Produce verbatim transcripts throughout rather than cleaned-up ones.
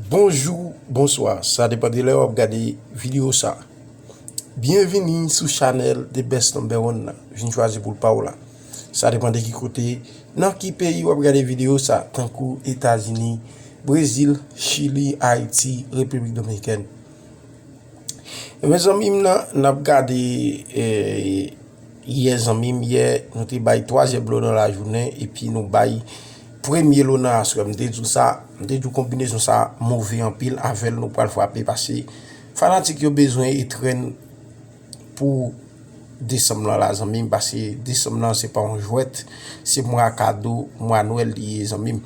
Bonjou, bonswa, sa depann de lè w ap gade videyo sa. Byenvini sou chanèl The Best Number One nan. Vin chwazi pou l pa w la. Sa depann de ki kote, nan ki peyi w ap gade videyo sa, tankou Etazini, Brezil, Chili, Ayiti, Repiblik Dominikèn. Ebyen, zanmi m nan, n ap gade, eh, yè, zanmi m, yè, nou te bay twazyèm lo nan lajounen, epi nou bay premye lo nan aswè. M te di w sa, m te di w konbinezon sa move anpil, avè l nou pral frape, paske fanatik yo bezwen etrenn pou desanm lan la, zanmi m, paske desanm lan se pa yon jwèt, se mwa kado, mwa Nwèl li ye, zanmi m.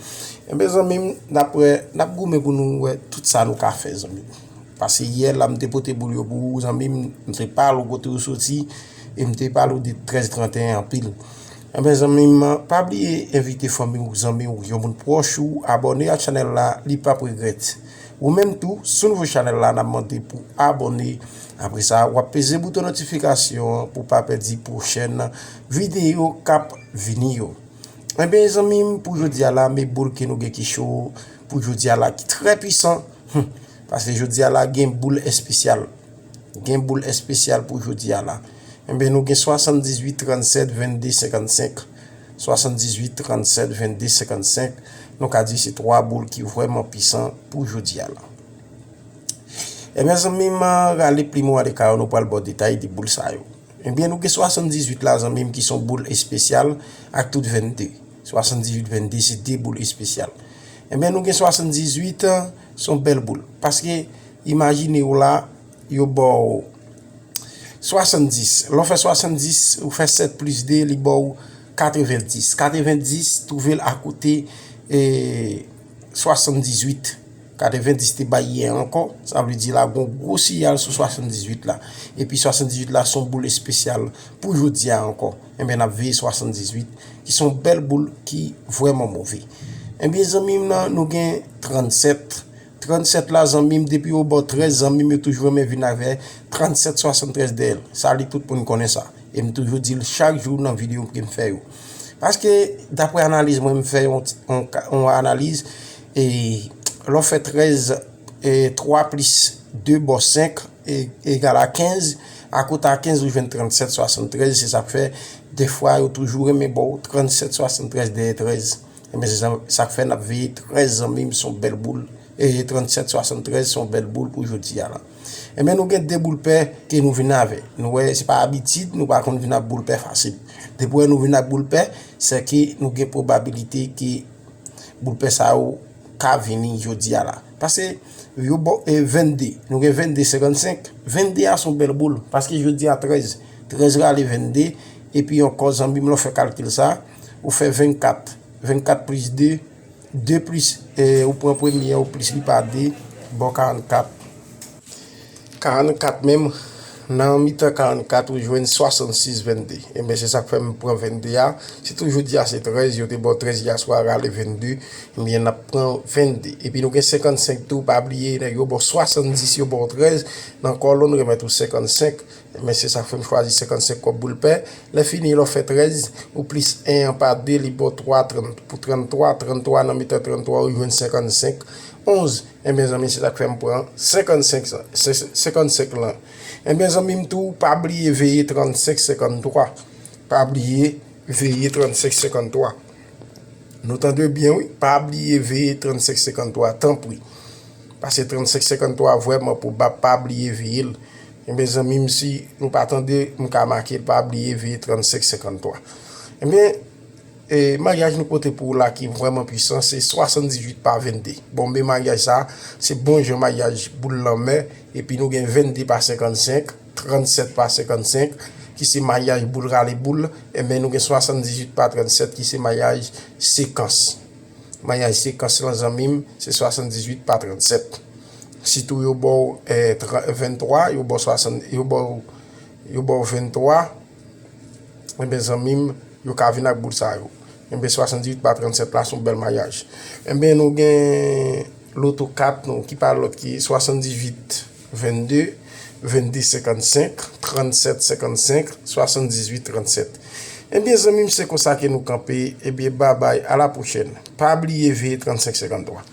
Ebyen, zanmi m, n ap wè, n ap goumen pou nou wè tout sa nou ka fè, zanmi m. Paske yè la, m te pote boul yo pou ou, zanmi m, m te pale w kote w soti, e m te pale w de trèz trannteyen anpil. Ebyen, zanmi m, pa bliye envite fanmi w, zanmi w, yon moun pwòch ou, abòne ak chanèl la, li p ap regrèt. Ou menm tou, si w nouvo chanèl la, n ap mande pou abòne. Apre sa, w ap peze bouton notifikasyon an pou w pa pèdi pwochèn videyo k ap vini yo. Ebyen, zanmi m, pou jodi a la, men boul ke nou gen ki cho pou jodi a la, ki trè pwisan. Hum, paske jodi a la, gen boul espesyal. Gen boul espesyal pou jodi a la. Ebyen, nou gen swasanndizuit, trannsèt, vennde, senkannsenk. Swasanndizuit, trannsèt, vennde, senkannsenk. Nou ka di se twa boul ki vrèman pwisan pou jodi a la. Ebyen, zanmi m, rale plim ou ale kay ou, nou pral ba w detay de boul sa yo. Ebyen, nou gen swasanndizuit la, zanmi m, ki se yon boul espesyal, ak tout vennde. Swasanndizuit, vennde, se de boul espesyal. Ebyen, nou gen swasanndizuit, se yon bèl boul. Paske, imajine w la, yo ba w swasanndis. Lè w fè swasanndis, ou fè sèt plis de, li ba w katrevendis. Katrevendis, twouve l akote, e, swasanndizwit. Katrevendis te bay yè ankò, sa vle di la gon gwo siyal sou swasanndizwit la. Epi swasanndizwit la se yon boul espesyal pou jodi a ankò. Enben, n ap veye swasanndizwit, ki se yon bèl boul ki vrèman move. Enben, zanmi m nan, nou gen trannsèt. Trannsèt la, zanmi m, depi yo ba w trèz, zanmi m, yo toujou renmen vin avè trannsèt swasanntrèz dèyè l. Sa, li tout moun konnen sa. E m toujou di l chak jou nan videyo ke m fè yo. Paske, daprè analiz mwen, m fè yon, yon, yon analiz, e lè w fè trèz, e twa plis de ba w senk, e, egal a kenz, akote a kenz ou jwenn trannsèt swasanntrèz, se sa k fè, defwa yo toujou renmen ba w trannsèt swasanntrèz dèyè trèz. Enben, se sa, sa k fè n ap veye trèz, zanmi m, se yon bèl boul. E trannsèt swasanntrèz se yon bèl boul pou jodi a la. Enben, nou gen de boul pè ke nou vin avè. Nou wè, se pa abitid, nou pa konn vin ak boul pè fasil. Depi wè nou vin ak boul pè, se ke nou gen pwobabilite ke boul pè sa yo ka vini jodi a la. Paske yo ba w, e, vennde. Nou gen vennde senkannsenk. Vennde a se yon bèl boul. Paske jodi a trèz. Trèz rale vennde. Epi ankò, zanmi m, lè w fè kalkil sa, ou fè vennkat. Vennkat plis de, de plis, e, ou pran premye a, ou plis li pa de, ba w karannkat. Karannkat menm, nan mitan karannkat, ou jwenn swasannsis vennde. Enben, se sa k fè m pran vennde a. Si tou jodi a se trèz, yo te ba w trèz yèswa, rale vennde, enben, n ap pran vennde. Epi nou gen senkannsenk tou, pa bliye, nèg yo ba w swasanndis, yo ba w trèz, nan kòlonn, remèt ou senkannsenk. Enben, se sa k fè m chwazi senkannsenk kòb boul pè. Lè fini, lè w fè trèz, ou plis en an pa de, li ba w twa, trant, pou tranntwa, tranntwa nan mitan tranntwa, ou jwenn senkannsenk, onz. Enben, zanmi, se sa k fè m pran senkannsenk sa, se, se, senkannsenk lan. Enben, zanmi m, tou, pa bliye veye trannsenk senkanntwa. Pa bliye veye trannsenk senkanntwa. Nou tande byen, wi. Pa bliye veye trannsenk senkanntwa, tanpri. Paske trannsenk senkanntwa vrèman pwobab, pa bliye veye l. Enben, zanmi m, si nou pa tande, m ka make l, pa bliye veye trannsenk senkanntwa. Enben, e, maryaj nou pote pou ou la ki vrèman pwisan, se swasanndizwit pa vennde. Bon, men maryaj sa, se bon jan maryaj boul lanmè, epi nou gen vennde pa senkannsenk, trannsèt pa senkannsenk, ki se maryaj boul rale boul, enben nou gen swasanndizwit pa trannsèt, ki se maryaj sekans. Maryaj sekans lan, zanmi m, se swasanndizwit pa trannsèt. Sitou yo ba w, eh, tra-, venntwa, yo ba w swasann, yo ba w, yo ba w venntwa, enben, zanmi m, yo ka vin ak boul sa yo. Enben, swasanndizwit pa trannsèt la, se yon bèl maryaj. Enben, nou gen loto kat nou, ki pa lòt ki swasanndizwit vennde, vennde senkannsenk, trannsèt senkannsenk, swasanndizwit trannsèt. Ebyen, zanmi m, se konsa ke nou kanpe. Ebyen, babay, a la pwochèn. Pa bliye veye trannsenk senkanntwa.